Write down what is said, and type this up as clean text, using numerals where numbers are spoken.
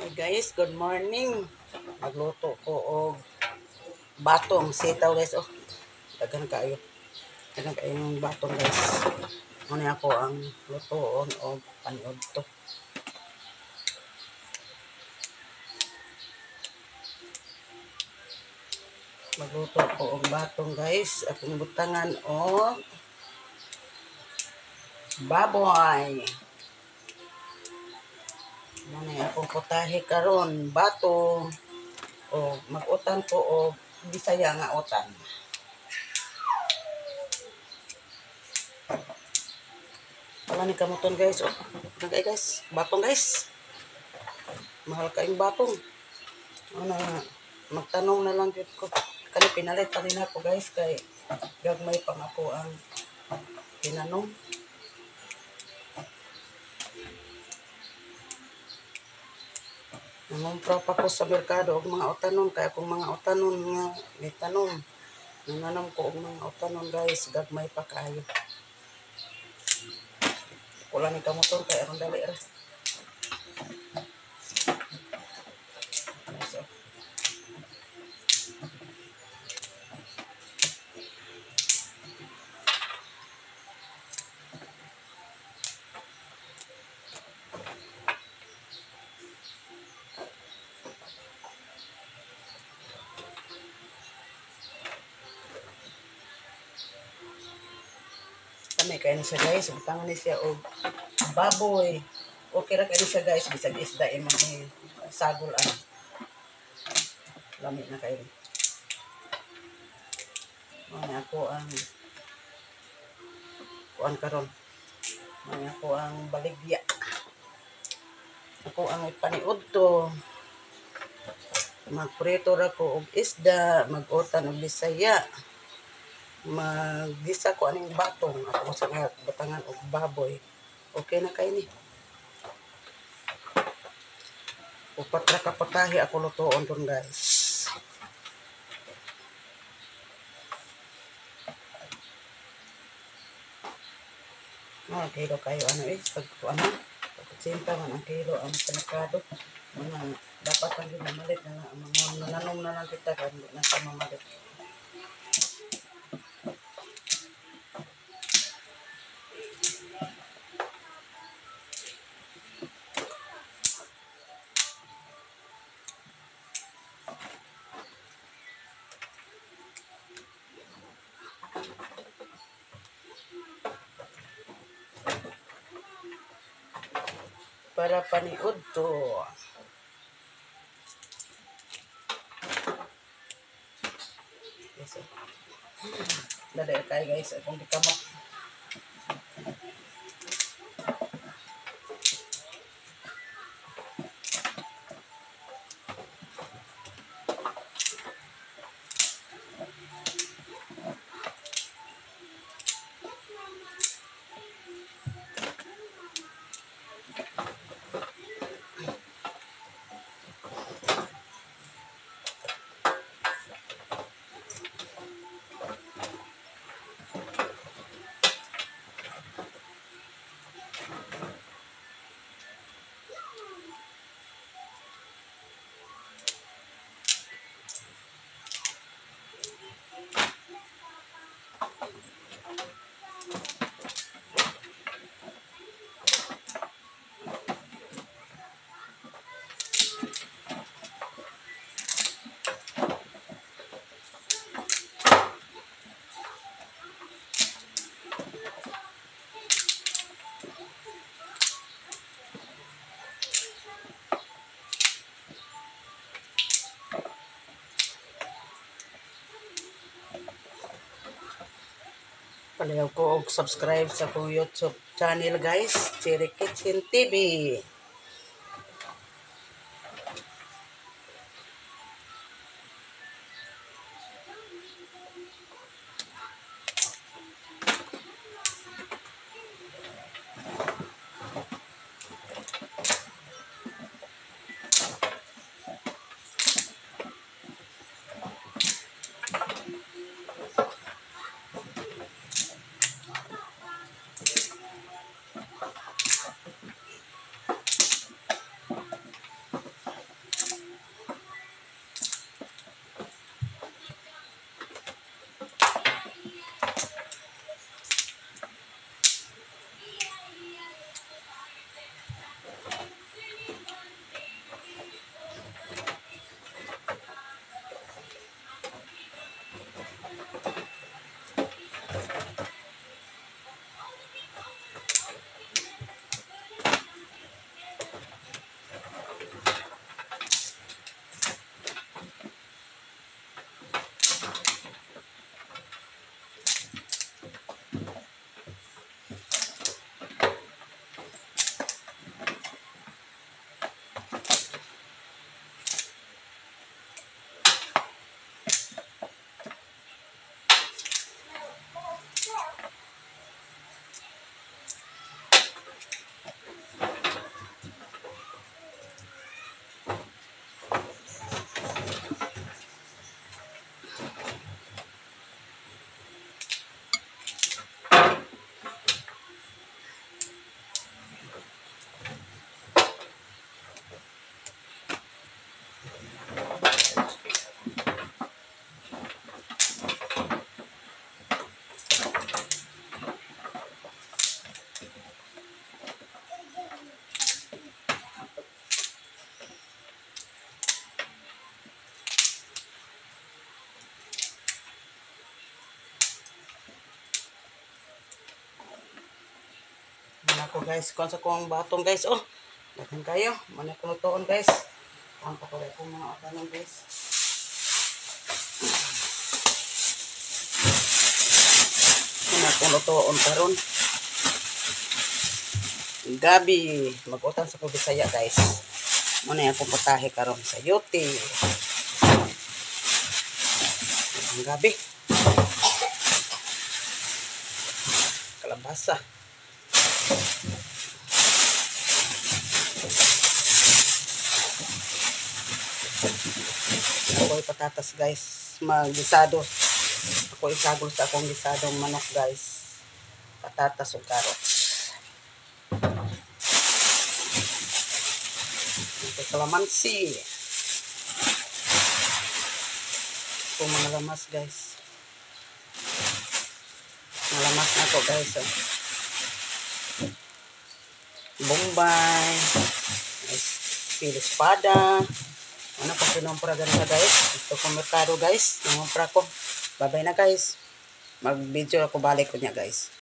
Hey guys, good morning. Magluto ko og batong sitaw, guys. Oh, daghan kaayo. Daghan kaayo yung batong, guys. Muna ako ang lutoon og paniud to. Magluto ko og batong, guys. Akong butangan og baboy. Muna akong putahe karon, batong o mag-utan ko og Bisaya nga utan. Wala ni kamuton, guys. Oh, kay guys, batong, guys. Mahal kaayong batong. Ano, magtanong na lang jud ko. Kani pinalit pa rin ako, guys, kay gagmay pa nga ako ang tinanong. Nangumpra pa ko sa merkado og mga utanon kay akong mga utanon nga gitanom. Nanganom ko og mga utanon, guys, gagmay pa kaayo. Wala ni kamuton kay aron dali ra. So, kami kay ni siya, guys, butangan ni siya og baboy. Okay ra kay ni siya, guys, bisag isda imong sagol ang lami na kayo. Mao ako ang kuan karon. Mao ako ang baligya. Ako ang ipaniud to. Magprito ra ko og isda, mag-utan og Bisaya. Maggisa ko aning batong ako sa nga butangan og baboy. Okay na kay ni. Upat ra ka putahe ako lutoon dun, guys. Mga kilo kayo ano eh, pag ano, pag 80 man ang kilo ang sa. Mga dapat ang mamalit na mga nananong na lang kita kung hindi na sa mamalit. Para paniud to. Yes, oh. Dali kayo, guys, akong gikamot. Palayaw ko og subscribe sa akong YouTube channel, guys, Cherry Kitchen TV. Ano ako, guys, kuan sa kong batong, guys, oh. Daghan kayo, man ako lutoon, guys. Kuan pa ko kung mga tanong, guys. Ano akong lutoon karon. Gabi, mag-utan sa ko Bisaya, guys. Muna yung akong putahe karon sa yote. Ang gabi. Kalabasa. Ako ay patatas, guys. Maggisado. Ako isagol sa akong gisadong manok, guys. Patatas ug carrots. Ito kalamansi. Ito mga lamas, guys. Mga lamas na to, guys. Oh. Bombay. Guys, pilispada. Ano pa kinumpra ganun guys. Ito ko merkado, guys. Kinumpra ko. Bye-bye na, guys. Mag-video ako balik ko niya, guys.